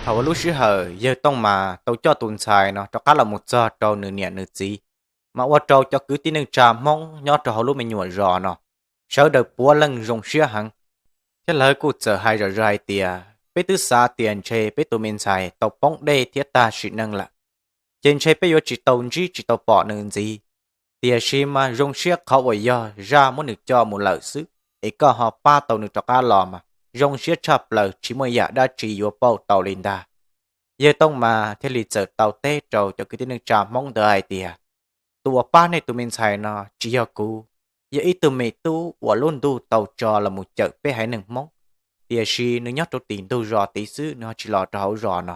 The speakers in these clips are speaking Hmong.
Thaum uas lub sij hawm yawg Tooj Mas tau coj tus ntxhais no rov qab los mus txog rau nws niam nws txiv, mas ua rau cov kwv tij neej tsa Hmoob nyob rau hauv lub me nyuam zos no sawv daws puav leej zoo siab heev, thiab lawv kuj txawm hais zom zaws hais tias, peb twb xav tias ntshe peb tus me ntxhais tau poob dej thiab tag sim neej lawm, ces ntshe peb yuav tsis tau ntsib tsis tau pom nws ntxiv. Tiam sis mas zoo siab qhov uas yog zaj muab nws coj mus lawm xwb, es koj ho pab tau nws rov qab los mas zoo siab tshaj plaws, tsis muaj yam dab tsi yuav pauj tau li ntag. Yawg Tooj Mas thiaj li txawm tau teb rau cov kwv tij neej tsa Hmoob ntawd hais tias, tus uas pab nej tus me ntxhais no tsis yog kuv, yog ib tug me tub uas lub ntuj tau tso los mus cawm peb haiv neeg Hmoob, tiam sis nws nyob rau tim ntug zos tid xwb, nws ho tsis los rau hauv zos no.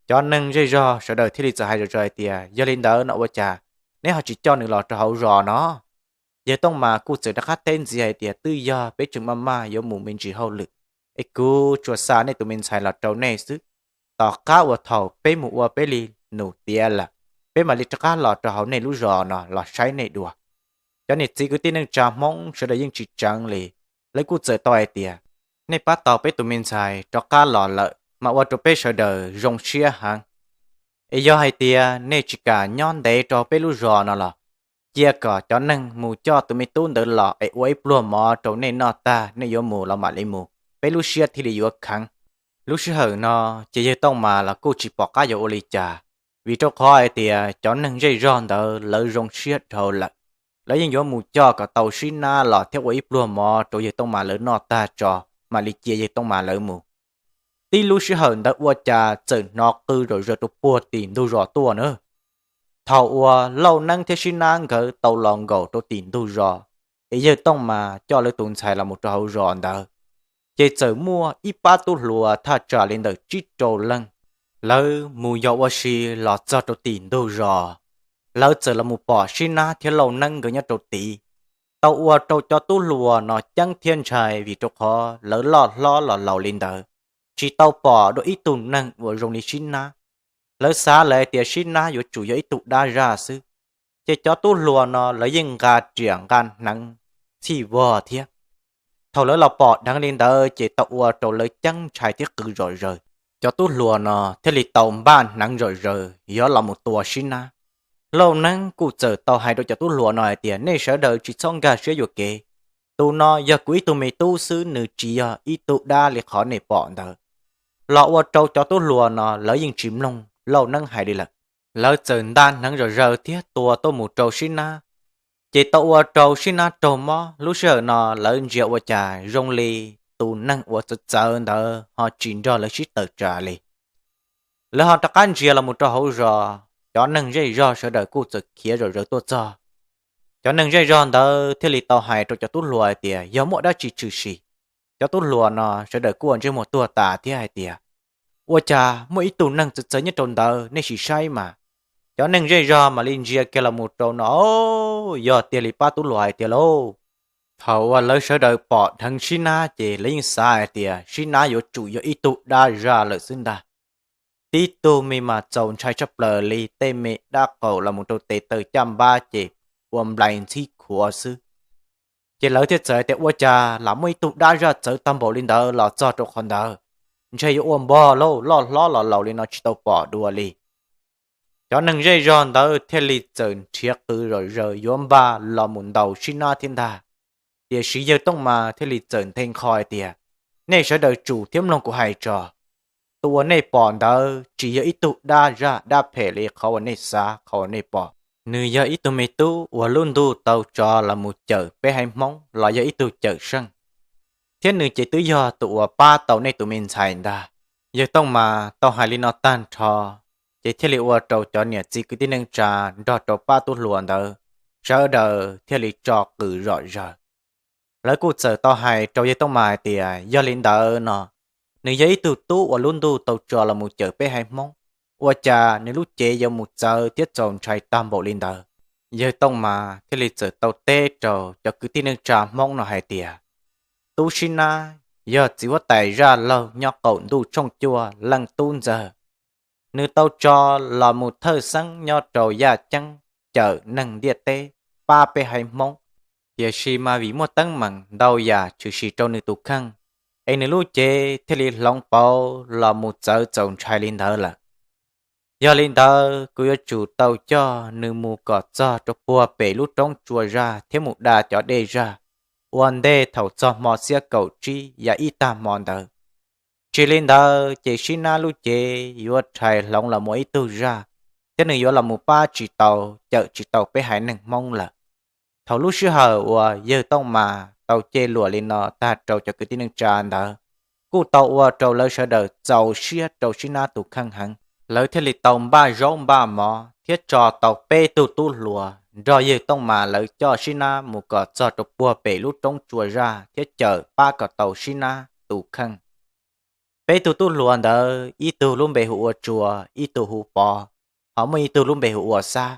Cov neeg zej zog sawv daws thiaj li txawm hais zom zaws hais tias, yog li ntawd no ua cas neb ho tsis coj nws los rau hauv zos no? Yawg Tooj Mas kuj txawm rov qab teb ntxiv hais tias, twb yog peb tseem maj maj yuav mus me ntsis hauj lwm, es kuv tsuas xa nej tus me ntxhais los rau nej xwb. Tom qab uas thaum peb mus ua peb li nus tiav lawm, peb mam li rov qab los rau hauv nej lub zos no los saib nej dua. Cov niam txiv kwv tij neej tsa Hmoob sawv daws yeej tsis tseev li, lawv kuj txawm tau hais tias, nej pab tau peb tus me ntxhais rov qab los lawm mas ua rau peb sawv daws zoo siab heev. Es yog hais tias nej tsis kam nyob ntev rau peb lub zos no los, cia kom cov neeg mus coj tus me tub ntawd los es ua ib pluag mov rau nej noj tag nej yuav mus los mam li mus, peb lub siab thiaj li yuav kheev. Lub sij hawm no ces yawg Tooj Mas los kuj tsis pom qab yuav ua li cas, vim rau qhov hais tias cov neeg zej zog ntawd lawv zoo siab dhau lawm. Lawv yeej yuav mus coj kom tau sib nab los thiab ua ib pluag mov rau yawg Tooj Mas lawv noj tag tso, mam li cia yawg Tooj Mas lawv mus. Tib lub sij hawm ntawd ua cas txawm hnov qw zom zaws rau puag tim ntug zos tuaj na. Thaum uas Lauj Neeb thiab Sib Nab nkawd tau los nkaum rau tim ntug zos, es yawg Tooj Mas coj lawv tus ntxhais los mus rau hauv zos ntawd, ces txawm muaj ib pab tub hluas thaj tsam li ntawm tsib rau leej, lawv mus yos ua si los txog rau tim ntug zos. Lawv txawm los mus pom Sib Nab thiab Lauj Neeb nkawd nyob rau tid, tau ua rau cov tub hluas no ceeb thiab ntshai, vim rau qhov lawv loj hlob los laus li ntawd, tsis tau pom dua ib tug neeg uas zoo li Sib Nab. Lawv xav lawm hais tias Sib Nab yuav tsum yog ib tug dab zaj xwb, ces cov tub hluas no lawv yeej nqa riam nqa hneev txhij vog thiab. Thaum lawv los pom dheev li ntawd ces tau ua rau lawv ceeb ntshai thiab qw zom zaws. Cov tub hluas no thiaj li tau npaj hneev zom zaws yuav los mus tua Sib Nab. Lauj Neeb kuj txawm tau hais rau cov tub hluas no hais tias, nej sawv daws tsis txhob nkag siab yuam kev, tus no yog kuv ib tug me tub xwb, nws tsis yog ib tug dab li qhov nej pom ntawd. Los ua rau cov tub hluas no lawv yeej tsis mloog Lauj Neeb hais li lawm. Lawv txawm nta hneev zom zaws thiab tua tuaj mus rau Sib Nab, ces tau ua rau Sib Nab raug mob. Lub sij hawm no lawv ntsia ua cas zoo li tus neeg uas txawv txawv ntawd ho tsis nrog lawv sib tawm tsam li. Lawv ho rov qab ntsia los mus rau hauv zos, cov neeg zej zog sawv daws kuj txawm khiav zom zaws tuaj txog. Cov neeg zej zog ntawd thiaj li tau hais rau cov tub hluas hais tias, yog muaj dab tsi tshwm sim? Cov tub hluas no sawv daws kuj ua ntsej muag tuag tas thiab hais tias, ua cas muaj ib tug neeg txawv txawv nyob rau ntawd, nej sim saib mas. Cov neeg zej zog mam li ntsia kiag los mus rau no, yog tiag li pab tub hluas hais tiag lauj. Thaum uas lawv sawv daws pom dheev Sib Nab ces lawv yeej xav hais tias Sib Nab yuav tsum yog ib tug dab zaj lawm xwb ntag. Tib tug me mas txaus ntshai tshaj plaws li, tej me dab qaum los mus rau tes taw caj npab ces ua nplai ntxhib khuav xwb. Ces lawv thiaj txawm hais tias, ua cas lam muaj ib tug dab zaj txawv tag npaum li ntawd los txog rau qhov ntawd, ntshe yuav ua npog lauj, loj hlob los laus li no tsis tau pom dua li. Cov neeg zej zog ntawd thiaj li txawm nrhiav qw zom zaws yuav npaj los mus ntaus Sib Nab thiab ntag. Tiam sis yawg Tooj Mas thiaj li txawm nthe nqho hais tias, nej sawv daws tsum thiab mloog kuv hais tso. Tus uas nej pom ntawd tsis yog ib tug dab zaj dab phem li qhov uas nej xav qhov uas nej pom. Nws yog ib tug me tub uas lub ntuj tau tso los mus cawm peb haiv Hmoob los yog ib tug cawm seej, thiab nws ces twb yog tus uas pab tau nej tus me ntxhais ntag. Yawg Tooj Mas tau hais li no tag nrho, ces thiaj li ua rau cov niam txiv kwv tij neej tsa nrog rau pab tub hluas ntawd sawv daws thiaj li tso qws zom zaws. Lawv kuj txawm tau hais rau yawg Tooj Mas hais tias, yog li ntawd no, nws yog ib tug tub uas lub ntuj tau tso los mus cawm peb haiv Hmoob, ua cas nws lub cev yuav mus txawv thiab txaus ntshai tag npaum li ntawd? Yawg Tooj Mas thiaj li txawm tau teb rau cov kwv tij neej tsa Hmoob no hais tias, tub Sib Nab yog txiv huab tais zaj laug nyob qaum ntuj tshooj cuaj leej tub ntxawg. Nws tau tso los mus thawj xeeb nyob rau yaj ceeb cawm neeg ntiaj teb, pab peb haiv Hmoob. Tiam sis mas vim muaj teeb meem ntau yam tshwm sim rau nws tus kheej, es nws lub cev thiaj li hloov pauv los mus txawv txaus ntshai li ntawd lawm. Yog li ntawd kuv yuav tsum tau coj nws mus kom txog rau puag pem lub roob tsua zaj thiab mus da cov dej zaj ua ntej thaum txog hmo xiab kaum tsib yav ib tag hmo ntawd. Tsis li ntawd ces Sib Nab lub cev yuav rhais hloov los mus ib tug zaj, thiab nws yuav los mus pab tsis tau, cawm tsis tau peb haiv neeg Hmoob lawm. Thaum lub sij hawm uas yawg Tooj Mas tau cej luam li no tag rau cov kwv tij neej tsa ntawd, kuj tau ua rau lawv sawv daws txaus siab rau Sib Nab tus kheej heev. Lawv thiaj li tau npaj zaub npaj mov thiab tso tau peb tug tub hluas nrog yawg Tooj Mas lawv coj Sib Nab mus kom txog rau puag pem lub roob tsua zaj thiab cawm pab kom tau Sib Nab tus kheej. Peb tug tub hluas ntawd ib tug lub npe hu ua Tsua, ib tug hu Pov, ho muaj ib tug lub npe hu ua Xab.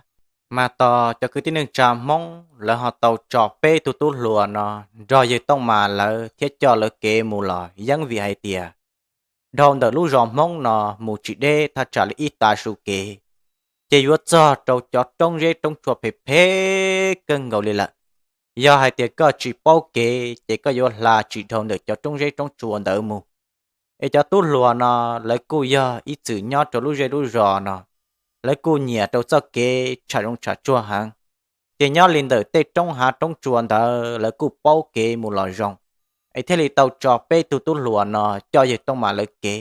Mas tos cov kwv tij neej tsa Hmoob lawv ho tau tso peb tug tub hluas no nrog yawg Tooj Mas lawv thiab coj lawv kev mus los yeeb vim hais tias dhau ntawm lub zos Hmoob no mus tsis deb thaj tsam li ib tav su kev, ces yuav txog rau cov roob zeb roob tsua phem phem kawg nkaus li lawm. Yog hais tias koj tsis paub kev ces koj yuav hla tsis dhau ntawm cov roob zeb roob tsua ntawd mus. Es cov tub hluas no lawv kuj yog ib txwm nyob rau lub zej lub zos no, lawv kuj nyiam rau txoj kev tsham zoov tsham tsuag heev. Ces nyob li ntawm tej roob hav roob tsua ntawd lawv kuj paub kev mus los zoo, es thiaj li tau tso peb tug tub hluas no coj yawg Tooj Mas lawv kev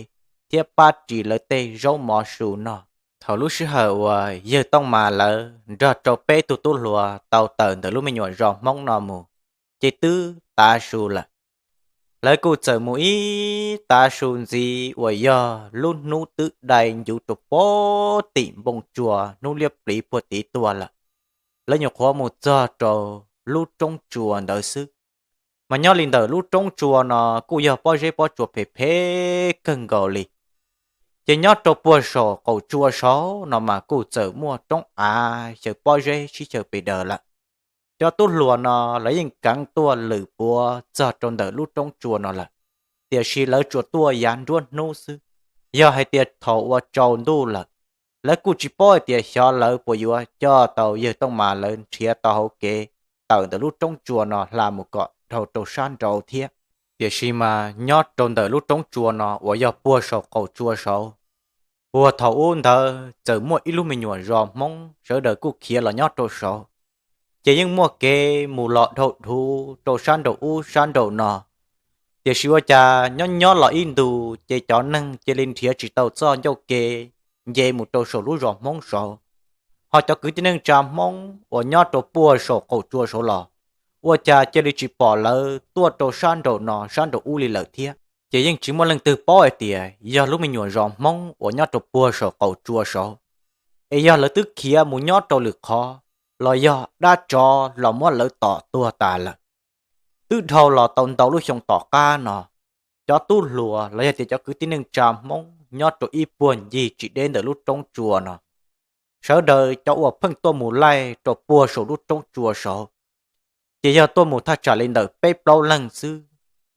thiab pab ris lawv tej zaub mov su noj. Thaum lub sij hawm uas yawg Tooj Mas lawv nrog rau peb tug tub hluas tau tawm ntawm lub me nyuam zos Hmoob no mus, ces twb tav su lawm. Lawv kuj txawm mus ib tav su ntxiv uas yog lub hnub twb dai ncuv rau puag tim npoo tsua hnub liab pliv puag tid tuaj lawm. Lawv nyuam qhuav mus txog rau lub roob tsua ntawd xwb, mas nyob li ntawm lub roob tsua no kuj yog pob zeb pob tsua phem phem kawg nkaus li. Ces nyob rau puag saum qaum tsua saud no mas kuj txawm muaj roob av xyaw pob zeb sib xyaw pes daws lawm. Cov tub hluas no lawv yeej keev tuaj lwm puav txog rau ntawm lub roob tsua no lawm, tiam sis lawv tsuas tuaj yav nruab hnub xwb. Yog hais tias thaum uas tsaus ntuj lawm, lawv kuj tsis paub hais tias xyov lawv puas yuav coj tau yawg Tooj Mas lawv nrhiav tau hauv kev tawm ntawm lub roob tsua no hla mus kom dhau rau sab nraud thiab. Tiam sis mas nyob rau ntawm lub roob tsua no uas yog puag saum qaum tsua saud, puag thaum ub ntawd txawm muaj ib lub me nyuam zos Hmoob sawv daws kuj khiav los nyob rau saud, ces yeej muaj kev mus los dhau dhuv rau sab nraum ub sab nraum no. Tiam sis ua cas nyob nyob los ib ntus ces cov neeg cia li nrhiav tsis tau txoj ncauj ke nce mus rau saum lub zos Hmoob saud, ho cov kwv tij neej tsa Hmoob uas nyob rau puag saum qaum tsua saud los ua cas cia li tsis pom lawv tuaj rau sab nraum no sab nraum ub li lawm thiab. Ces yeej tsis muaj leej twg paub hais tias yog lub me nyuam zos Hmoob uas nyob rau puag saum qaum tsua saud, es yog lawv twb khiav mus nyob rau lwm qhov, los yog dab tsov los muab lawv tom tuag tas lawm. Twb dhau los tau ntau lub xyoo tom qab no, cov tub hluas los yog tias cov kwv tij neej tsa Hmoob nyob rau ib puag ncig tsis deb ntawm lub roob tsua no, sawv daws cov uas pheej tuaj mus laij rau puag saum lub roob tsua saud, ces yog tuaj mus thaj tsam li ntawm peb plaub leeg xwb,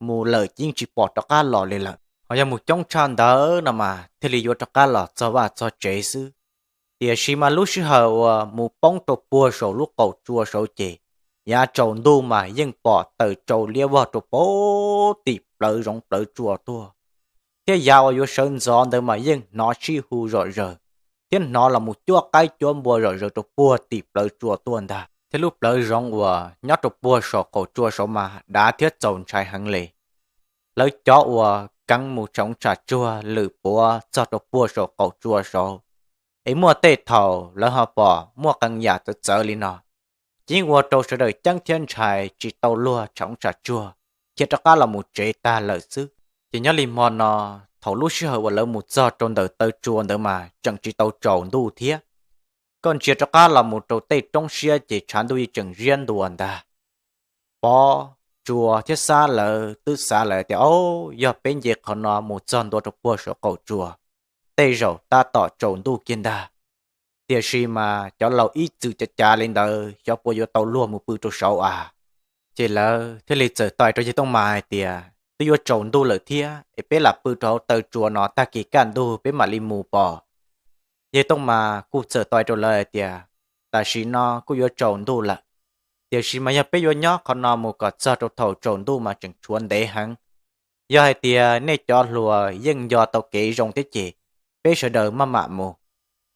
mus lawm yeej tsis pom rov qab los li lawm. Ho yog mus coob tshaj ntawd no mas thiaj li yuav rov qab los txog vaj txog tsev xwb. Tiam sis mas lub sij hawm uas mus poob rau puag saum lub qaum tsua saud ces, yav tsaus ntuj mas yeej pom taws tsau liab vog rau puag tim plawv zoov plawv tsua tuaj, thiab yav uas yuav sawv ntxov ntawd mas yeej hnov sib hu zom zaws, thiab hnov los mus cuab qaib cuab npua zom zaws rau puag tim plawv tsua tuaj ntag. Thiab lub plawv zoov uas nyob rau puag saum qaum tsua saud mas dav thiab txaus ntshai heev li. Lawv cov uas keev mus tsham tsham tsuag lwm puav txog rau puag saum qaum tsua saud, es muaj tej thaum lawv ho pom muaj qee yam txawv txawv li no, ces yeej ua rau sawv daws ceeb thiab ntshai tsis tau luag tsham tsham tsuag, khiav rov qab los mus tsev tag lawm xwb. Ces nyob li hmo no, thaum lub sij hawm uas lawv mus txog rau ntawm taw tsua ntawd mas tseem tsis tau tsaus ntuj thiab. Koj ntsia rov qab los mus rau tej roob siab ces tshav ntuj yeej tseem ziab ntua ntag. Pov, Tsua thiab Xab lawv twb xav lawm tias, o, yog peb nce qhov no mus txog ntua rau puag saum qaum tsua, tej zaum tab tom tsaus ntuj kiag ntag. Tiam sis mas cov laus ib txwm cav cav li ntawd, xyov puas yuav tau luag mus pw rau saud as. Ces lawv thiaj li txawm tau hais rau yawg Tooj Mas hais tias, twb yuav tsaus ntuj lawm thiab es peb lam pw rau hauv taw tsua no, tag kis kaj ntug peb mam li mus pom. Yawg Tooj Mas kuj txawm tau hais rau lawv hais tias, tam sim no kuj yuav tsaus ntuj lawm, tiam sis mas yog peb yuav nyob qhov no mus kom txog rau thaum tsaus ntuj mas tseem tshuav ntev heev. Yog hais tias nej cov hluas yeej nco tau kev zoo thiab ces peb sawv daws maj mam mus,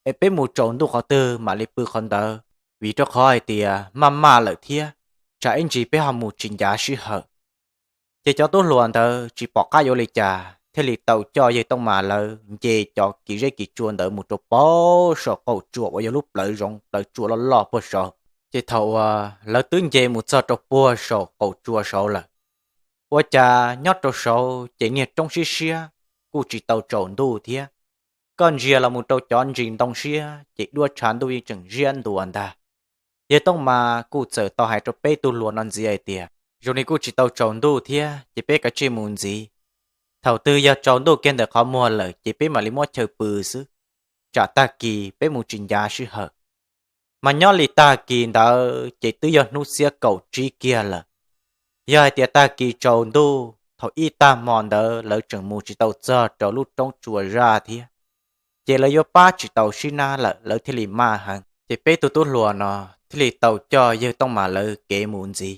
es peb mus tsaus ntuj qhov twg mam li pw qhov ntawd, vim rau qhov hais tias maj maj lawm thiab, tsam ib ntsis peb ho mus tsis ncav sij hawm. Ces cov tub hluas ntawd tsis pom qab yuav li cas thiaj li tau coj yawg Tooj Mas lawv nce cov kis zeb kis tsua ntawd mus rau puag saum qaum tsua uas yog lub plawv zoov plawv tsua loj loj puag saud. Ces thaum uas lawv twb nce mus txog rau puag saum qaum tsua saud lawm, ua cas nyob rau saud ces niag roob siab siab, kuj tsis tau tsaus ntuj thiab. Koj ntsia los mus rau cov ntsis ntoo siab ces duab tshav ntuj yeej tseem ziab ntuas ntag. Yawg Tooj Mas kuj txawm tau hais rau peb tug hluas no ntxiv hais tias, zoo li kuj tsis tau tsaus ntuj thiab ces peb kav tsij mus ntxiv. Thaum twg yog tsaus ntuj kiag ntawm qhov muag lawm ces peb mam li muab chaw pw xwb, tsam tag kis peb mus tsis ncav sij hawm. Mas nyob li tag kis ntawd ces twb yog hnub xiab kaum tsib kiag lawm. Yog hais tias tag kis tsaus ntuj thaum ib tag hmo ntawd lawv tseem mus tsis tau txog rau lub roob tsua zaj thiab, ces lawv yuav pab tsis tau sib nab lawm, lawv thiaj li maj heev. Ces peb tug tub hluas no thiaj li tau coj yawg Tooj Mas lawv kev mus ntxiv.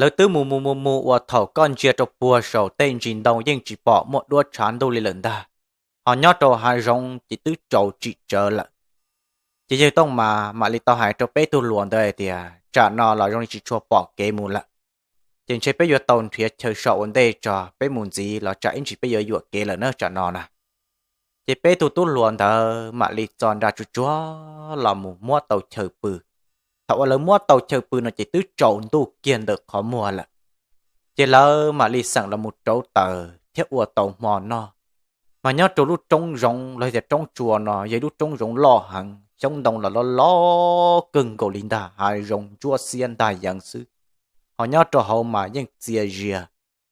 Lawv twb mus mus mus mus uas thaum koj ntsia rau puag saum tej ntsis ntoo yeej tsis pom muaj duab tshav ntuj li lawm ntag, ho nyob rau hav zoov ces twb tsaus tsim tsawv lawm. Ces yawg Tooj Mas mam li tau hais rau peb tug hluas ntawd hais tias, tsam no los zoo li tsis tshua pom kev mus lawm, ces ntshe peb yuav tau nrhiav chaw so ua ntej tso, peb mus ntxiv los tsam ib ntsis peb yuav yuam kev lawm na tsam no na. Ces peb tug tub hluas ntawd mam li txo nra tsuag tsuag los mus muab tau chaw pw. Thaum uas lawv muab tau chaw pw no ces twb tsaus ntuj kiag ntawm qhov muag lawm. Ces lawv mam li xeem los mus rauv taws thiab ua tau hmo noj. Mas nyob rau lub roob zoov los tias roob tsua no yog ib lub roob zoov loj heev, xyoob ntoo los loj loj kawg nkaus li ntag, hav zoov ntsuab xiab ntag yeev xwb. Ho nyob rau hauv mas yeej txias zias,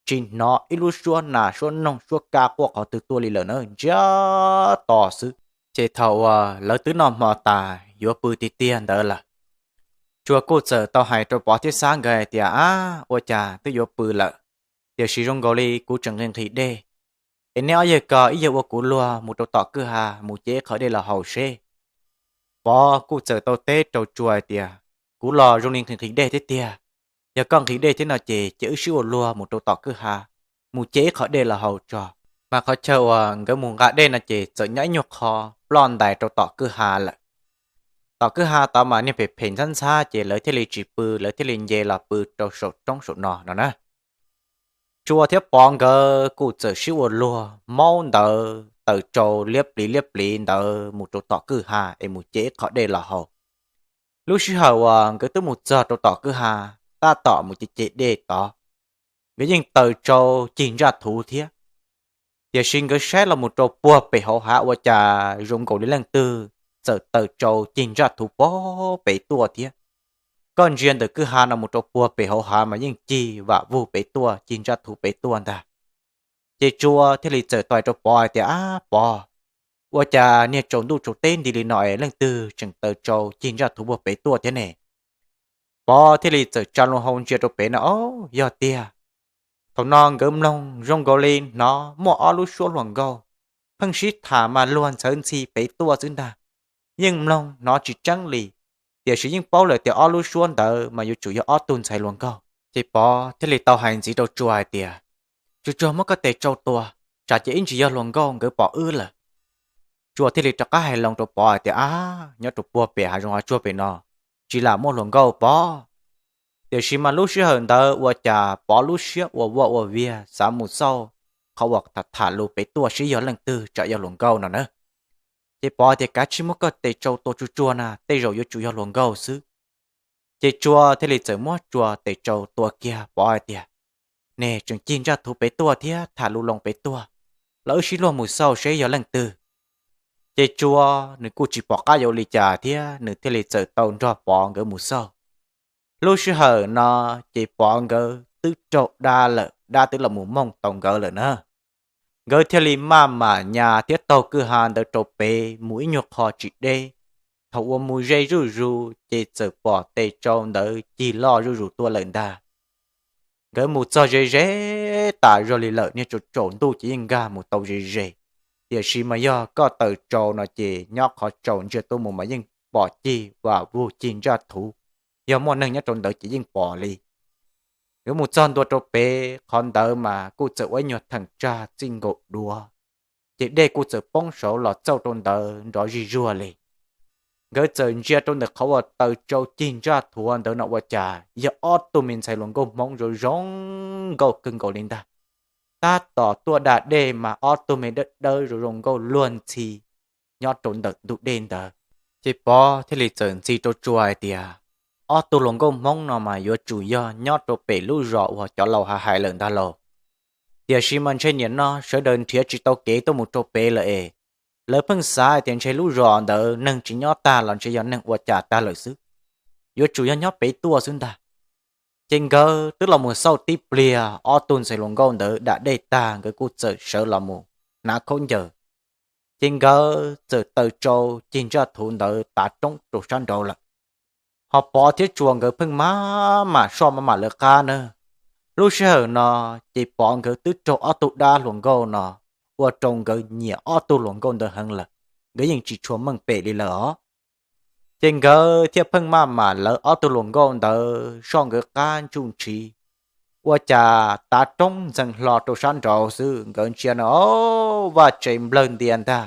tsis hnov ib lub suab nas suab noog suab kab quaj qhov twg tuaj li lawm na, ntsiag to xwb. Ces thaum uas lawv twb noj hmo tas yuav pw tiag tiag ntawd lawm, Tsua kuj txawm tau hais rau Pov thiab Xab nkawd hais tias, ab, ua cas twb yuav pw lawm, tiam sis zoo nkaus li kuv tseem nqhis nqhis dej, es neb ob yawg ko ib yawg ua kuv luag mus rau tom kwj ha mus ce ib qho dej los haus seb. Pov kuj txawm tau teb rau Tsua hais tias, kuv los zoo li nqhis nqhis dej thiab tiag, yog koj nqhis dej thiab no ces cia wb sib ua luag mus rau tom kwj ha mus ce ib qho dej los haus tso. Mas qhov chaw uas nkawd mus nqa dej no ces txawm nyob ib nyuag qho ploj ntais rau tom kwj ha lawm. Tom kwj ha tod mas niag phem phem ntxhab ntxhab ces lawv thiaj li tsis pw, lawv thiaj li nce los pw rau saum roob saum no no na. Tsua thiab Pov nkawd kuj txawm sib ua luag maub ntawd taws tsau liab pliv liab pliv ntawd mus rau tom kwj ha es mus ce ib qho dej los haus. Lub sij hawm uas nkawd twb mus txog rau tom kwj ha, tab tom mus ce ce dej tod, nkawd yeej taws tsau cig ntsaj thuv thiab. Tiam sis nkawd saib los mus rau puag pem hauv hav ua cas zoo nkaus li leej twg txawm taws tsau cig ntsaj thuv puag pem tuaj thiab. Koj ntsia ntawm kwj ha no mus rau puag pem hauv hav mas yeej cig vam vug pem tuaj, cig ntsaj thuv pem tuaj ntag. Ces Tsua thiaj li txawm tau hais rau Pov hais tias, ab Pov, ua cas niag tsaus ntuj tsaus teb nti li no es leej twg tseem taws tsau cig ntsaj thuv puag pem tuaj thiab ne? Pov thiaj li txawm tsa loo hau ntsia rau pem no, o, yog tiag. Thaum no nkawd mloog zoo nkaus li hnov muaj ob lub suab hluas nkauj pheej sib tham mas luag ntxhawv ntxhi pem tuaj xwb ntag. Yeej mloog hnov tsis tseeb li, tiam sis yeej paub lawm tias ob lub suab ntawd mas yuav tsum yog ob tug ntxhais hluas nkauj. Ces Pov thiaj li tau hais ntxiv rau Tsua hais tias, Tsuag tsuag muab koj tes tsau tua, tsam ces ib ntsis yog hluas nkauj nkawd pom wb lawm. Tsua thiaj li rov qab hais loo rau Pov hais tias, ab, nyob rau puag pem hav zoov hav tsuag pem no tsis lam muaj hluas nkauj Pov. Tiam sis mas lub sij hawm ntawd ua cas Pov lub siab ua vaj ua viag xav mus xauj qhov uas tham tham lus pem tuaj seb yog leej twg tsam yog hluas nkauj no na. Ces Pov tias, kav tsij muab koj tes tsau tua Tsuag tsuag na, tej zaum yuav tsum yog hluas nkauj xwb. Ces Tsua thiaj li txawm muab Tsua tes tsau tua kiag Pov hais tias, ne tseem cig ntsaj thuv pem tuaj thiab tham lus loo pem tuaj, los wb sib luag mus xauj seb yog leej twg. Ces Tsua nws kuj tsis pom qab yuav ua li cas thiab nws thiaj li txawm tau nrog Pov nkawd mus xauj. Lub sij hawm no ces Pov nkawd twb raug dab lawm, dab twb los mus mooj tau nkawd lawm na. Nkawd thiaj li maj mam nyas thiab taug kwj ha ntawd rau pem mus ib nyuag qho tsis deb. Thaum uas mus ze zuj zus ces txawm pom tes tsau ntawd cig loj zuj zus tuaj lawm ntag. Nkawd mus txog ze ze tas zog li lawm, niag tsaus tsaus ntuj ces yeej nkag mus tau ze ze. Tiam sis mas yog koj taws tsau no ces nyob qhov tsaus ntsia tuaj mus mas yeej pom cig vam vug cig ntsaj thuv, yog muaj neeg nyob rau ntawd ces yeej pom li. Nkawd mus txog ntua rau pem qhov ntawd mas kuj txawm ua ib nyuag theem tsag txij nkaus duav, ces dej kuj txawm poob saud los txaus rau ntawd nrov zij zuag li. Nkawd txawm ntsia rau ntawm qhov uas taws tsau cig ntsaj thuav ntawd no ua cas yog ob tug me ntxhais hluas nkauj Hmoob zoo zoo nkauj kawg nkaus li ntag. Tab tom tuaj da dej mas ob tug me dawb dawb zoo zoo nkauj luag ntxhi nyob rau ntawm ntug dej ntawd. Ces Pov thiaj li txawm ntxhi rau Tsua hais tias, ob tug hluas nkauj Hmoob no mas yuav tsum yog nyob rau pem lub zos uas cov laus hais hais lawm ntag lauj. Tiam sis mas ntshe nim no sawv daws nrhiav tsis tau kev tuaj mus rau pem lawm es, lawv pheej xav hais tias ntshe lub zos ntawd neeg tsis nyob tag los ntshe yog neeg ua cas tag lawm xwb, yuav tsum yog nyob pem tuaj xwb ntag. Ces nkawd twb los mus xauj tib pliag, ob tug ntxhais hluas nkauj ntawd da dej tag nkawd kuj txawm sawv los mus hnav khaub ncaws. Ces nkawd txawm taws tsau cig ntsaj thuav ntawd tav roob rau sab nraud lawm. Ho Pov thiab Tsua nkawd pheej maj mam soj maj mam lawv qab na. Lub sij hawm no ces Pov nkawd twb raug ob tug dab hluas nkauj no, ua rau nkawd nyiam ob tug hluas nkauj ntawd heev lawm, nkawd yeej tsis tshua meej pem li lawm os. Ces nkawd thiaj pheej maj mam lawv ob tug hluas nkauj ntawd soj nkawd qab ntsuj ntshiv. Ua cas tav roob ntxeev hlo rau sab nraud xwb nkawd ntsia na, vaj tse nplawg ntia ntag.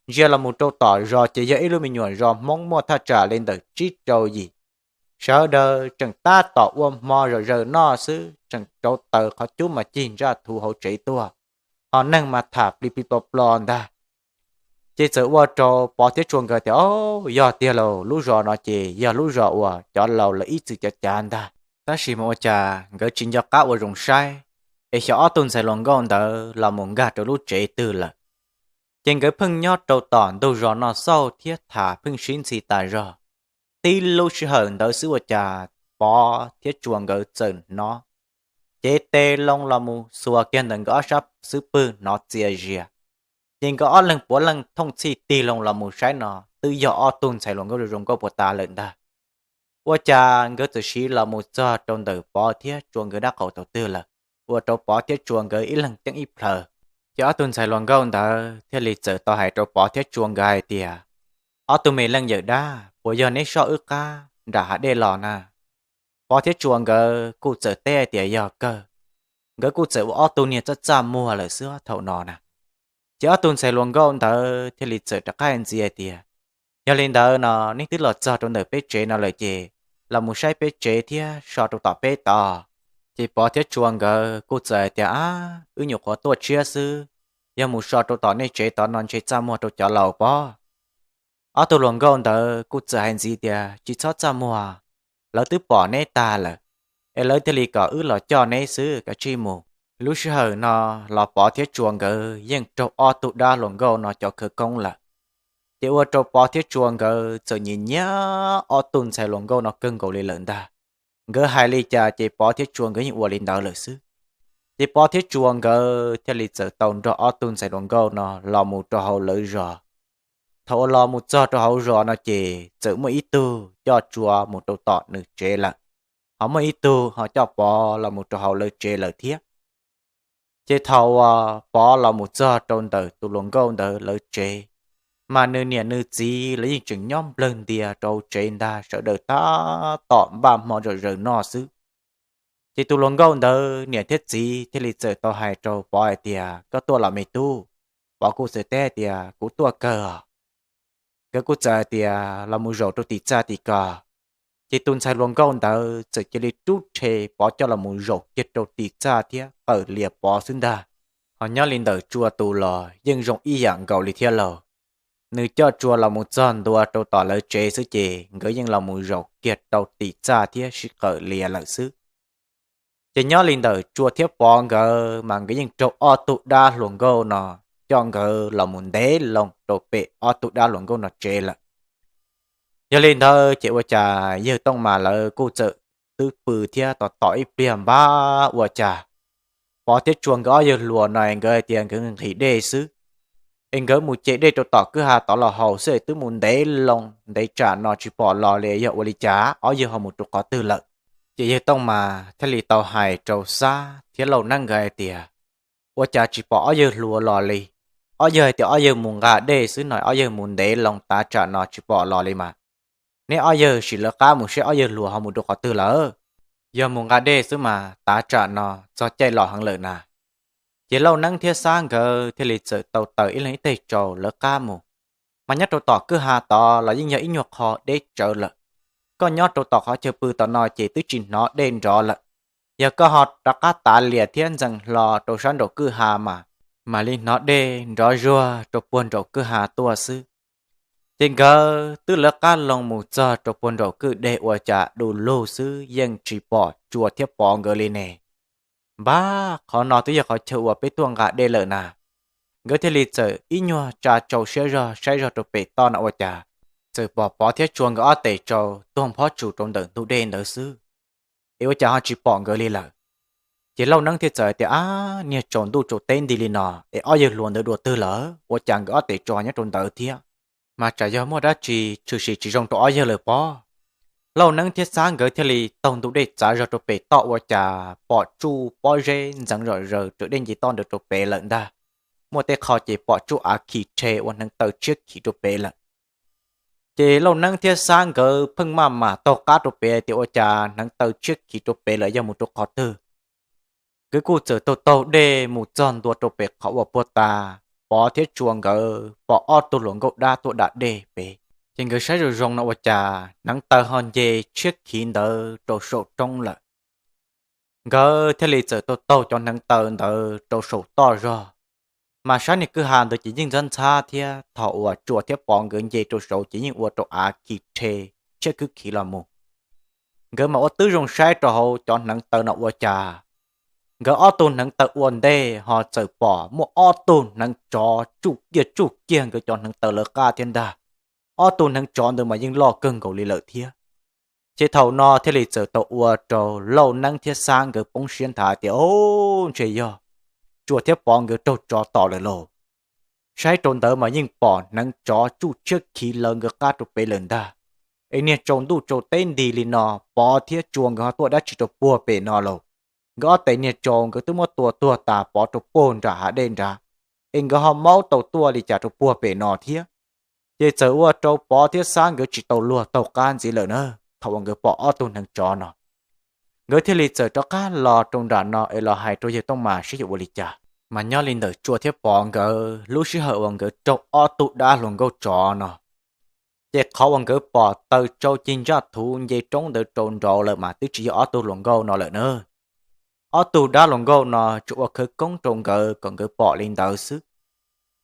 Ntsia los mus rau tom zos ces yog ib lub me nyuam zos Hmoob muaj thaj tsam li ntawm tsib rau yim. Sawv daws tseem tab tom ua hmo zom zaws noj xwb, tseem rauv taws qhov cub mas cig ntsaj thuav hauv tsev tuaj, ho neeg mas tham pli pli plo plo ntag. Ces txawm ua rau Pov thiab Tsua nkawd tias, o, yog tiag lauj, lub zos no ces yog lub zos uas cov laus lawv ib txwm cov cav ntag. Tab sis mas ua cas nkawd tsis nco qab ua zoo saib, es xyov ob tug ntxhais hluas nkauj ntawd los mus nkag rau lub tsev twg lawm. Ces nkawd pheej nyob rau tom ntug zos no xauj thiab tham pheej sib ntxhi tas zog. Tib lub sij hawm ntawd xwb ua cas Pov thiab Tsua nkawd txawm hnov cev tes loo los mus xuas kiag ntawm nkawd ob sab xub pwg hnov txias zias. Ces nkawd ob leeg puav leej thooj txhij tig loo los mus saib no twb yog ob tug ntxhais hluas nkauj zoo zoo nkauj puas tas lawm ntag. Ua cas nkawd txawm siv los mus txog rau ntawm Pov thiab Tsua nkawd dab qaum thaum twg lawm, ua rau Pov thiab Tsua nkawd ib leeg ceeb ib plhaw. Ces ob tug ntxhais hluas nkauj ntawd thiaj li txawm tau hais rau Pov thiab Tsua nkawd hais tias, ob tug me leej yawm dab, puas yog neb soj wb qab nram hav dej los na? Pov thiab Tsua nkawd kuj txawm teb hais tias yog kawg. Nkawd kuj txawm ua ob tug niag txaj txaj muag lawm xwb thaum no na. Ces ob tug ntxhais hluas nkauj ntawd thiaj li txawm rov qab ntxiv hais tias, yog li ntawd no neb twb los txog rau ntawm peb tsev no lawm ces los mus saib peb tsev thiab so rau tom peb tod. Ces Pov thiab Tsua nkawd kuj txawm hais tias, ab, wb nyuam qhuav tuaj tshiab xwb, yog mus so rau tom nej tsev tod no ntshe txaj muag rau cov laus pob. Ob tug hluas nkauj ntawd kuj txawm hais ntxiv tias, tsis txhob txaj muag, lawv twb pom neb tag lawm, es lawv thiaj li kom wb los coj neb xwb, kav tsij mus. Lub sij hawm no los Pov thiab Tsua nkawd yeej raug ob tug dab hluas nkauj no cov khawv koob lawm. Ces ua rau Pov thiab Tsua nkawd txawm nyiam nyiam ob tug ntxhais hluas nkauj no kawg nkaus li lawm ntag. Nkawd hais li cas ces Pov thiab Tsua nkawd yeej ua li ntawd lawm xwb. Ces Pov thiab Tsua nkawd thiaj li txawm tau nrog ob tug ntxhais hluas nkauj no los mus rau hauv lawv zos. Thaum uas los mus txog rau hauv zos no ces txawm muaj ib tug coj Tsua mus rau tom nws tsev lawm, ho muaj ib tug ho coj Pov los mus rau hauv lawv tsev lawm thiab. Ces thaum uas Pov los mus txog rau ntawm tus hluas nkauj ntawd lawv tsev, mas nws niam nws txiv lawv yeej tseem nyob nplawg ntias rau hauv tsev ntag, sawv daws tab tom npaj hmo zom zaws noj xwb. Ces tus hluas nkauj ntawd niam thiab txiv thiaj li txawm tau hais rau Pov hais tias, koj tuaj los me tub? Pov kuj txawm teb hais tias, kuv tuaj kawg os. Nkawd kuj txawm hais tias, los mus zaum rau tim txaj tim ko. Ces tus ntxhais hluas nkauj ntawd txawm cia li rub rhe Pov coj los mus zaum kiag rau tim txaj thiab qawm lias Pov xwb ntag. Ho nyob li ntawm Tsua tus los yeej zoo ib yam nkaus li thiab lauj. Nws coj Tsua los mus txog ntua rau tom lawv tsev xwb ces nkawd yeej los mus zaum kiag rau tim txaj thiab sib qawm lias lawm xwb. Ces nyob li ntawm Tsua thiab Pov nkawd mas nkawd yeej raug ob tug dab hluas nkauj no coj nkawd los mus ntev loo rau pem ob tug dab hluas nkauj no tsev lawm. Yog li ntawd ces ua cas yawg Tooj Mas lawv kuj txawm twb pw thiab tos tos ib pliag npab ua cas Pov thiab Tsua nkawd ob yawg hluas no nkawd hais tias nkawd nqhis dej xwb, es nkawd mus ce dej rau tom kwj ha tod los haus xwb es twb mus ntev loo ntev tsam no tsis pom los li, yog ua li cas ob yawg ho mus rau qhov twg lawm? Ces yawg Tooj Mas thiaj li tau hais rau Xab thiab Lauj Neeb nkawd hais tias, ua cas tsis pom ob yawg hluas los li? Ob yawg hais tias ob yawg mus nqa dej xwb no, ob yawg mus ntev loo tav tsam no tsis pom los li mas. Neb ob yawg sim lawv qab mus seb ob yawg hluas ho mus rau qhov twg lawm. Yog mus nqa dej xwb mas tav tsam no txog caij los heev lawm na. Ces Lauj Neeb thiab Xab nkawd thiaj li txawm tau taws ib leeg ib teg tsaus lawv qab mus. Mas nyob rau tom kwj ha tod los yeej yog ib nyuag qho deb tsawv lawm. Koj nyob rau tom qhov chaw pw tom no ces twb tsis hnov dej nrov lawm. Yog koj ho rov qab tav lias thiab ntxees hlo rau sab nraum kwj ha mas mam li hnov dej nrov zuag rau puag nraum kwj ha tuaj xwb. Ces nkawd twb lawv qab loo mus txog rau puag nraum kwj deg ua cas du lug xwb yeej tsis pom Tsua thiab Pov nkawd li ne. Npab, qhov no twb yog qhov chaw uas peb tuaj nqa dej lawm na. Nkawd thiaj li txawm ib nyuag tsa tsau siab zog saib zog rau pem toj no ua cas txawm pom Pov thiab Tsua nkawd ob tes tsau tuag nphob tsus rau ntawm ntug dej ntawd xwb, es ua cas ho tsis pom nkawd li lawm. Ces Lauj Neeb thiaj txawm hais tias, Ab, niag tsaus ntuj tsaus teb nti li no es ob yawg hluas ntawd dua twg lawm? Ua cas nkawd ob tes tsau nyob rau ntawd thiab? Mas tsam yog muaj dab tsi tshwm sim tsis zoo rau ob yawg lawm pob. Lauj Neeb thiab Xab nkawd thiaj li taug ntug dej txav zog rau pem toj ua cas pom tsuj pob zeb ntxeev zom zaws raws dej nce toj ntawd rau pem lawm ntag. Muaj tej qho ces pom tsuj av khi rhe ua hneev taw tshiab khiv rau pem lawm. Ces Lauj Neeb thiab Xab nkawd pheej maj mam taug qab rau pem tias ua cas hneev taw tshiab khiv rau pem lawm yog mus rau qhov twg. Nkawd kuj txawm taug taug dej mus txog ntua rau pem qhov uas puag ta Pov thiab Tsua nkawd pom ob tug hluas nkauj dab tuaj da dej pem. Ces nkawd saib zoo zoo no ua cas hneev taw ho nce tshiab khiv ntawd rau saum roob lawm. Nkawd thiaj li txawm taug taug cov hneev taw ntawd rau saum toj zog. Mas sab niag kwj ha ntawd ces yeej ntxhab ntxhab thiab thaum uas Tsua thiab Pov nkawd nce rau saud ces yeej ua rau av khi rhe tshiab khwb khiv los mus. Nkawd mas ua tib zoo saib rau hauv cov hneev taw no ua cas nkawd ob tug hneev taw ua ntej ho txawm pom muaj ob tug hneev tsov tsuj kiag tsuj kiag nkawd cov hneev taw lawv qab thiab ntag. Ob tug hneev tsov ntawd mas yeej loj kawg nkaus li lawm thiab. Ces thaum no thiaj li txawm tau ua rau Lauj Neeb thiab Xab nkawd poob siab nthav tias, Au, ntshe yog Tsua thiab Pov nkawd raug tsov tom lawm lauj. Saib rau ntawd mas yeej pom hneev tsov tsuj tshiab khiv lawv nkawd qab rau pem lawm ntag. Es niag tsaus ntuj tsaus teb nti li no Pov thiab Tsua nkawd ho tuaj dab tsi rau puag pem no lauj? Nkawd ob tes niag tsau nkawd twb muab tua tuag tas pov rau puag nram hav dej nrad, es nkawd ho maub tau tuaj li cas rau puag pem no thiab? Ces txawm ua rau Pov thiab Xab nkawd tsis tau luag taug qab ntxiv lawm na. Thaum uas nkawd pom ob tug hneev tsov no, nkawd thiaj li txawm rov qab los rau nram no es los hais rau yawg Tooj Mas saib yuav ua li cas. Mas nyob li ntawm Tsua thiab Pov nkawd lub sij hawm uas nkawd raug ob tug dab hluas nkauj tsov no, ces qhov uas nkawd pom taws tsau cig ntsaj thuv nce roob ntawd rau nraud lawm mas twb tsis yog ob tug hluas nkauj no lawm na. Ob tug dab hluas nkauj no tsuas ua khawv koob rau nkawd kom nkawd pom li ntawd xwb.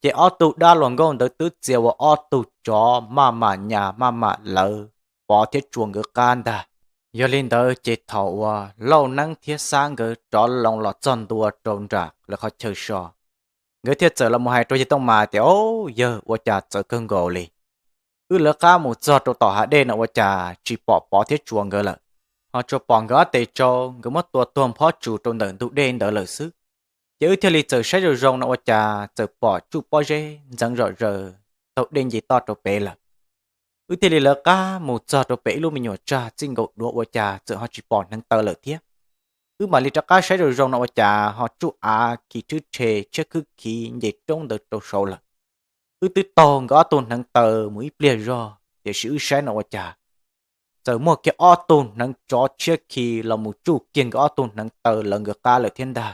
Ces ob tug dab hluas nkauj ntawd twb txia ua ob tug tsov maj mam nyas maj mam lawv Pov thiab Tsua nkawd qab ntag. Yog li ntawd ces thaum uas Lauj Neeb thiab Xab nkawd rov loo los txog ntua rau nram lawv qhov chaw so, nkawd thiaj txawm los mus hais rau yawg Tooj Mas tias, Au, yawg, ua cas txawv kawg nkaus li. Wb lawv qab mus txog rau tom hav dej no ua cas tsis pom Pov thiab Tsua nkawd lawm, ho tsuas pom nkawd ob tes tsau nkawd muab tua tuag nphob tsus rau ntawm ntug dej ntawd lawm xwb. Ces wb thiaj li txawm saib zoo zoo no ua cas txawm pom tsuj pob zeb ntxeev zom zaws taug dej nce toj rau pem lawm. Wb thiaj li lawv qab mus txog rau pem ib lub me nyuam tsag txij nkaus duav ua cas txawm ho tsis pom hneev taw lawm thiab. Wb mam li rov qab saib zoo zoo no ua cas ho tsuj av khi rhwb rhe tshiab khwb khiv nce roob ntawd rau saud lawm. Wb twb taug nkawd ob tug hneev taw mus ib pliag zog, tiam sis wb saib no ua cas txawm muaj kiag ob tug hneev tsov tshiab khi los mus tsuj kiag nkawd ob tug hneev taw lawv nkawd qab lawm thiab ntag.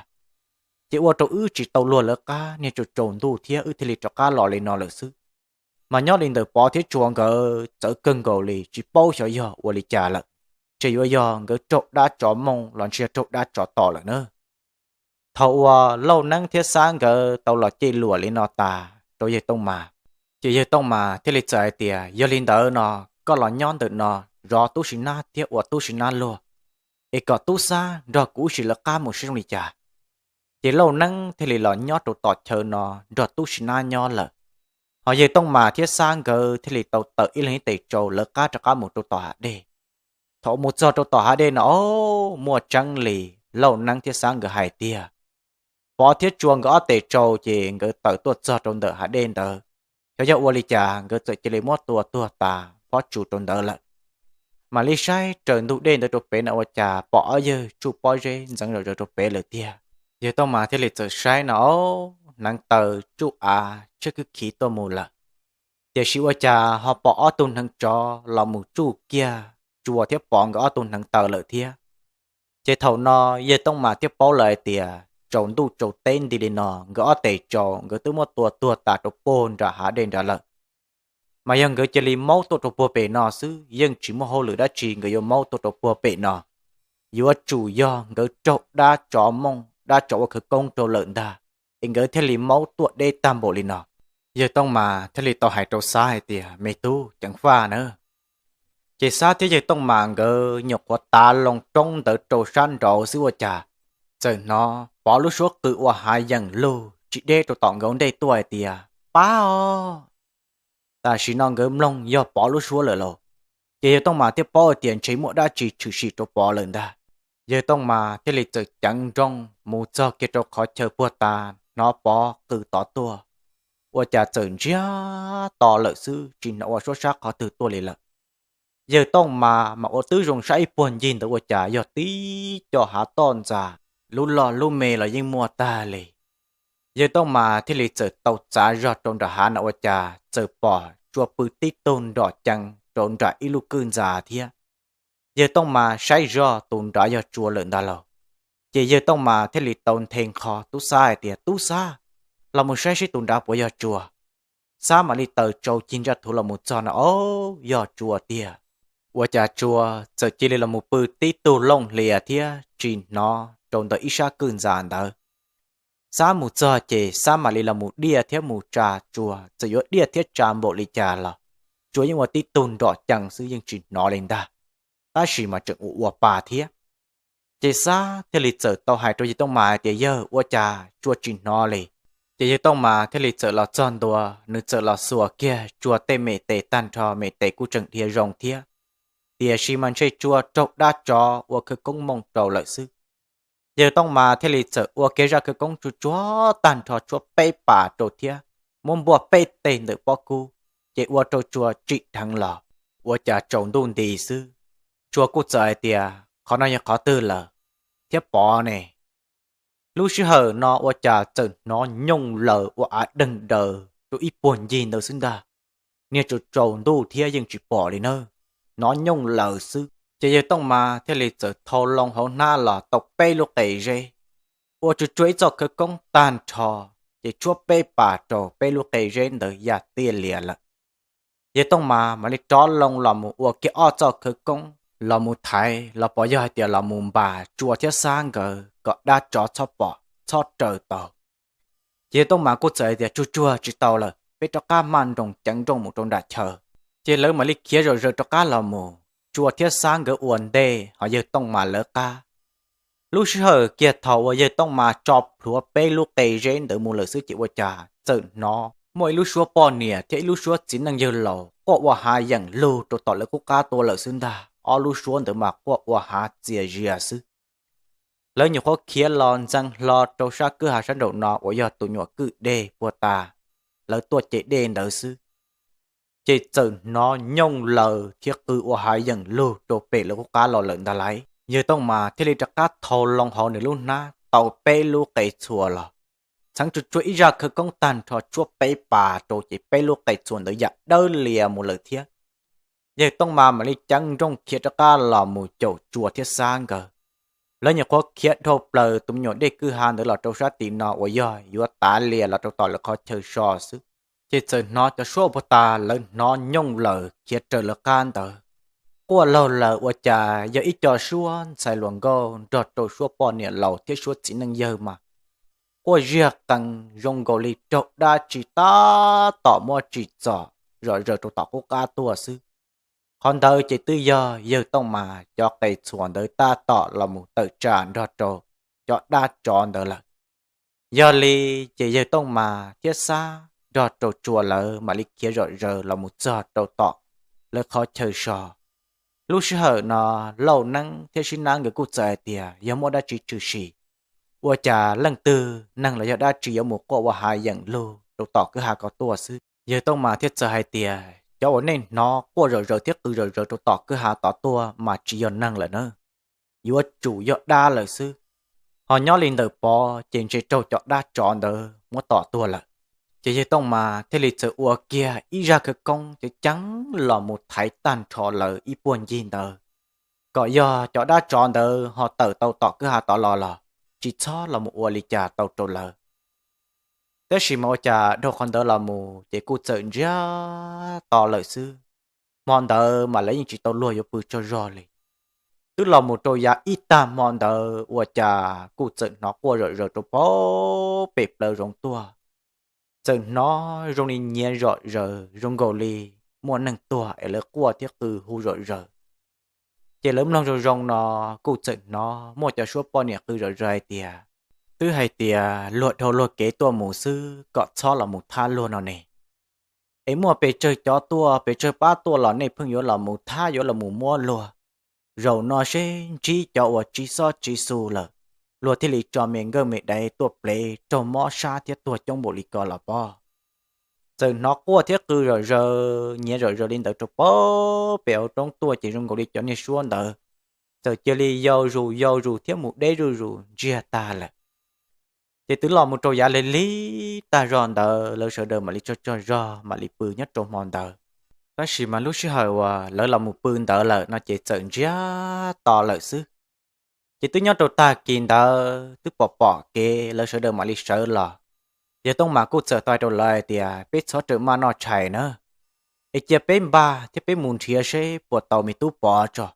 Ces ua rau wb tsis tau luag lawv qab, niag tsaus tsaus ntuj thiab wb thiaj li rov qab los li no lawm xwb. Mas nyob li ntawm Pov thiab Tsua nkawd txawv kawg nkaus li, tsis paub xyov yog ua li cas lawm, ntshe yuav yog nkawd raug dab tsov mooj los ntshe yog raug dab tsov tom lawm na. Thaum uas Lauj Neeb thiab Xab nkawd tau los cem luam li no tas rau yawg Tooj Mas, ces yawg Tooj Mas thiaj li txawm hais tias, Yog li ntawd no, koj los nyob ntawm no zov tub si nab thiab ua tub si nab luag, es kom tub Xab nrog kuv ib sim lawv qab mus saib zoo li cas. Ces Lauj Neeb thiaj li los nyob rau tom chaw no nrog tub si nab nyob lawm. Ho yawg Tooj Mas thiab Xab nkawd thiaj li tau tawm ib leeg ib tes tsau lawv qab rov qab mus rau tom hav dej. Thaum mus txog rau tom hav dej no, muaj tseeb li Lauj Neeb thiab Xab nkawd hais tiag. Pov thiab Tsua nkawd ob tes tsau ces nkawd tawm tuaj txog rau ntawm hav dej ntawd, xyov yog ua li cas nkawd txawm cia li muab tua tuag tas pob tsuas rau ntawd lawm. Mam li saib raws ntug dej ntawd rau pem no ua cas pom ob yawg tsuj pob zeb ntxeev zom zaws rau pem lawm tiag. Yawg Tooj Mas thiaj li txawm saib no, hneev taw tsuj av tshiab khwb khiv tuaj mus lawm, tiam sis ua cas ho pom ob tug hneev tsov los mus tsuj kiag Tsua thiab Pov nkawd ob tug hneev taw lawm thiab. Ces thaum no yawg Tooj Mas thiaj paub lawm hais tias tsaus ntuj tsaus teb nti li no nkawd ob tes tsaus nkawd twb muab tua tuag tas rau puag nram hav dej nrad lawm. Mas yog nkawd cia li maub tuaj rau puag pem no xwb yeej tsis muaj hauj lwm dab tsi nkawd yuav maub tuaj rau puag pem no. Yuav tsum yog nkawd raug dab tsov mooj dab tsov ua khawv koob rau lawm ntag, es nkawd thiaj li maub tuaj deb tag npaum li no. Yawg Tooj Mas thiaj li tau hais rau Xab hais tias, Me tub ceev faj na. Ces Xab thiab yawg Tooj Mas nkawd nyuam qhuav tav loo roob ntawd rau sab nraud xwb ua cas txawm hnov Pov lub suab qw ua hav yeem lug tsis deb rau tom nkawd ntej tuaj hais tias, Pab os! Tam sim no nkawd mloog yog Pov lub suab lawm lauj. Ces yawg Tooj Mas thiaj paub hais tias ntshe muaj dab tsi tshwm sim rau Pov lawm ntag. Yawg Tooj Mas thiaj li txawm ceev nrooj mus txog kiag rau qhov chaw puag ta, hnov Pov qw tod tuaj, ua cas txawm ntsiag to lawm xwb tsis hnov ua suab sab qhov twg tuaj li lawm. Yawg Tooj Mas mas ua twb zoo saib ib puag ncig ntawd ua cas yog tib co hav toj ntxas, lub loj lub me los yeej muaj tag li. Yawg Tooj Mas thiaj li txawm tau txav zog rau nram hav no ua cas txawm pom tsua pw tib tug nrom cees rau nram ib lub kwj ntxa thiab. Yawg Tooj Mas saib zog tus nrad yog tsua lawm ntag lauj. Ces yawg Tooj Mas thiaj li tau nthe nqho tub Xab hais tias, Tub Xab, los mus saib seb tus nrad puas yog tsua. Xab mam li taws tsau cig ntsaj thuv los mus txog no, o, yog tsua tiag. Ua cas tsua txawm cia li los mus pw tib tug looj hlias thiab tsis hnov rau ntawm ib sab kwj ntxa ntawd. Xab mus txog ces Xab mam li los mus diaj thiab mus tsa tsua, txawm yuav diaj thiab tsa npaum li cas los tsua yeej ua tib tug nrom cees xwb yeej tsis hnov li ntag, tab sis mas tseem ua ua pa thiab. Ces Xab thiaj li txawm tau hais rau yawg Tooj Mas hais tias, Yawg, ua cas tsua tsis hnov li? Ces yawg Tooj Mas thiaj li txawm los txog ntua, nws txawm los xuas kiag tsua tej me tes tag nrho, me tes kuj tseem dhia zoo thiab. Tiam sis mas ntshe tsua raug dab tsov ua khawv koob mooj rau lawm xwb. Yawg Tooj Mas thiaj li txawm ua kiag zaj khawv koob tsuag tsuag tag nrho tshuab peb pas rau thiab muab npuaj peb teg ntawm pob kub, ces ua rau tsua tsim dheev los. Ua cas tsaus ntuj nti xwb, tsua kuj txawm hais tias, Qhov no yog qhov twg lawm thiab Pov ne? Lub sij hawm no ua cas txawm hnov nyooj laws ua av deeg daws rau ib puag ncig ntawd xwb ntag. Niag tsaus tsaus ntuj thiab yeej tsis pom li na, hnov nyooj laws xwb. Ces yawg Tooj Mas thiaj li txawm thau loo hauv hnab los tau peb lub qe zeb, ua tsuag tsuag ib txoj khawv koob tag nrho, ces tshuab peb pas rau peb lub qe zeb ntawd ya tiaj lias lawm. Yawg Tooj Mas mam li rov loo los mus ua kiag ob txoj khawv koob los mus thaiv los pom yog hais tias los mus npas tsua thiab Xab nkawd kom dab tsov txhob pom txhob raws tau. Ces yawg Tooj Mas kuj txawm hais tias, Tsuag tsuag tsis tau lawm, peb rov qab maj nroos ceev nrooj mus rau nram chaw. Ces lawv mam li khiav zom zaws rov qab los mus, tsua thiab Xab nkawd ua ntej ho yawg Tooj Mas lawv qab. Lub sij hawm kiag thaum uas yawg Tooj Mas tso plhuav peb lub qe zeb ntawd mus lawm xwb ces ua cas txawm hnov muaj ib lub suab poj niam thiab ib lub suab txiv neej yawg laus quaj ua hav yeem lug rau tom lawv qub qab tuaj lawm xwb ntag. Ob lub suab ntawd mas quaj ua hav txias zias xwb. Lawv nyuam qhuav khiav los ntxeev hlo rau sab kwj ha sab nraum no uas yog tus nyuam kwj dej puag ta lawv tuaj cev dej ntawd xwb, ces txawm hnov nyooj laws thiab qw ua hav yeem lug rau pem lawv qub qab los lawm ntag lauj. Yawg Tooj Mas thiaj li rov qab thau loo hauv nws lub hnab tau peb lub qe txhua los, txheev tsuag tsuag ib zaj khawv koob tag nrho tshuab peb pas rau ces peb lub qe txhua ntawd ya dawb lias mus lawm thiab. Yawg Tooj Mas mam li ceev nrooj khiav rov qab los mus caum tsua thiab Xab nkawd. Lawv nyuam qhuav khiav dhau plaws tus me nyuam dej kwj ha ntawd los rau sab tim no uas yog yuav tav lias los rau tom lawv qhov chaw so xwb, ces txawm hnov cov suab uas puag ta lawv hnov nyooj laws khiav raws lawv qab ntawd quaj laug laws ua cas yog ib co suab ntxhais hluas nkauj nrog rau suab poj niam laus thiab suab txiv neej yawg mas quaj ziag qees zoo nkaus li raug dab tsi tab tom muab tsim txom zom zaws rau tom qub qab tuaj xwb. Qhov ntawd ces twb yog yawg Tooj Mas cov qe txhuam ntawd tab tom los mus tawm tsam nrog rau cov dab tsov ntawd lawm. Yog li ces yawg Tooj Mas thiab Xab nrog rau tsua lawv mam li khiav zom zaws los mus txog rau tom lawv qhov chaw so. Lub sij hawm no Lauj Neeb thiab Sib Nab nkawd kuj txawm hais tias yog muaj dab tsi tshwm sim, ua cas leej twg neeg los yog dab tsi yuav mus quaj ua hav yeem lug rau tom kwj ha ko tuaj xwb. Yawg Tooj Mas thiaj txawm hais tias cov uas nej hnov quaj zom zaws thiab qw zom zaws rau tom kwj ha tod tuaj mas tsis yog neeg lawm na, yuav tsum yog dab lawm xwb. Ho nyob li ntawm Pov ces ntshe raug cov dab tsov ntawd muab tom tuag lawm. Ces yawg Tooj Mas thiaj li txawm ua kiag ib zaj khawv koob ceev ceev los mus thaiv tag nrho lawv ib puag ncig ntawd, kom yog cov dab tsov ntawd ho tawm tau tom kwj ha tod los los tsis txhob los mus ua li cas tau rau lawv. Tab sis mas ua cas dhau qhov ntawd los mus ces kuj txawm ntsiag to lawm xwb. Hmo ntawd mas lawv yeej tsis tau luag yuav pw tsaug zog li. Twb los mus rau yav ib tag hmo ntawd ua cas kuj txawm hnov quaj zom zaws rau pem plaws zoov tuaj. Txawm hnov zoo li nyiav zom zaws zoo nkaus li muaj neeg tuag es lawv quaj thiab qw hu zom zaws. Ces lawv mloog zoo zoo no kuj txawm hnov muaj cov suab poj niam qw zom zaws hais tias, twb hais tias luag dhau luag kev tuaj mus xwb kom txhob los mus thab luag no ne. Es muaj pes tsawg cov tuaj pes tsawg pab tuaj los nej pheej yuav los mus thab yuav los mus muab luag. Zaum no seb ntsib cov uas tsis xob tsis xu lawm, luag thiaj li tso me nkawj me daiv tuaj plev raug mob sab thiab tuag coob npaum li ko los pob. Txawm hnov quaj thiab qw zom zaws nyiav zom zaws li ntawd rau pem hauv roob tuaj ces zoo nkaus li cov niag suab ntawd txawm cia li yau zus yau zus thiab mus deb zuj zus ntsiag tag lawm. Ces twb los mus rau yav lig lig tag zog ntawd lawv sawv daws mam li tsaug tsaug zog mam li pw nyob rau hmo ntawd. Tab sis mas lub sij hawm uas lawv los mus pw ntawd lawm no ces txawm ntsiag to lawm xwb. Ces twb nyob rau tag kis ntawd twb pom pom kev lawv sawv daws mam li sawv los. Yawg Tooj Mas kuj txawm tau hais rau lawv hais tias peb txhob rawm maj noj tshais na, es cia peb npaj thiab peb mus nrhiav seb puas tau me tub Pov tso.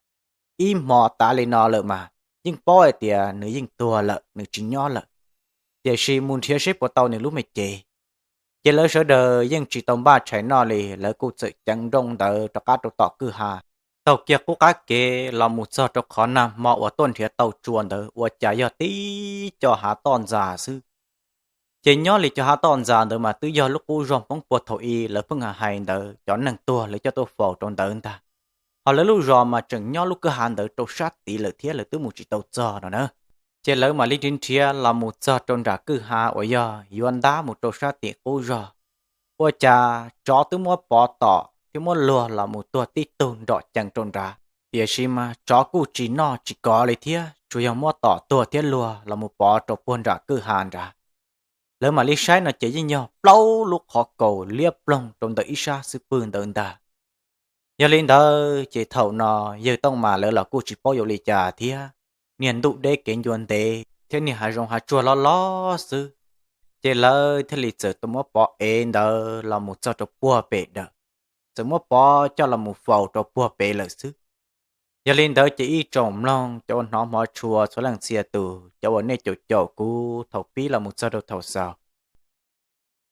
Ib hmo tav li no lawm mas yeej paub hais tias nws yeej tuag lawm nws tsis nyob lawm, tiam sis mus nrhiav seb puas tau nws lub me cev. Ces lawv sawv daws yeej tsis tau npaj tshais noj li lawv kuj txawm ceev nrooj ntawd rov qab rau tom kwj ha. Taug kiag qub qab kev los mus txog rau qhov nag hmo uas tuaj nrhiav tau tsua ntawd ua cas yog tib co hav toj ntxas xwb. Ces nyob li cov hav toj ntxas ntawd mas twb yog lub qub zog Hmoob puag thaum ub lawv pheej hais ntawd cov neeg tuag lawv coj tuaj faus rau ntawd ntag. Ho lawv lub zos mas tseem nyob lub kwj ha ntawd rau sab tid lawm thiab lawv twb mus tsis tau txog no na. Ces lawv mam li nrhiav nrhiav los mus txog rau nram kwj ha uas yog yuav ntab mus rau sab tim qub zog. Ua cas tsov twb muab Pov tom thiab muab luag los mus tuag tib tug nrom cees rau nrad, tiam sis mas tsov kuj tsis noj tsis kov li thiab tsuas yog muab tom tuag thiab luag los mus pov rau puag nram kwj ha nrad. Lawv mam li saib no ces yeej yog plaub lub qhov kaus liab ploog rau ntawm ib sab xub pwg ntawd ntag. Yog li ntawd ces thaum no yawg Tooj Mas lawv los kuj tsis paub yuav li cas thiab, niag ntuj deb kev ncua ntev thiab niag hav zoov hav tsuag loj loj xwb. Ces lawv thiaj li txawm tau muab Pov ev ntawd los mus txog rau puag pem dawm, txawm muab Pov coj los mus faus rau puag pem lawm xwb. Yog li ntawd ces ib tsoom mloog cov uas hnov hmov tshua txhua leej txhia tus, cov uas nej caum caum kuv thaum pib los mus txog rau thaum xaus,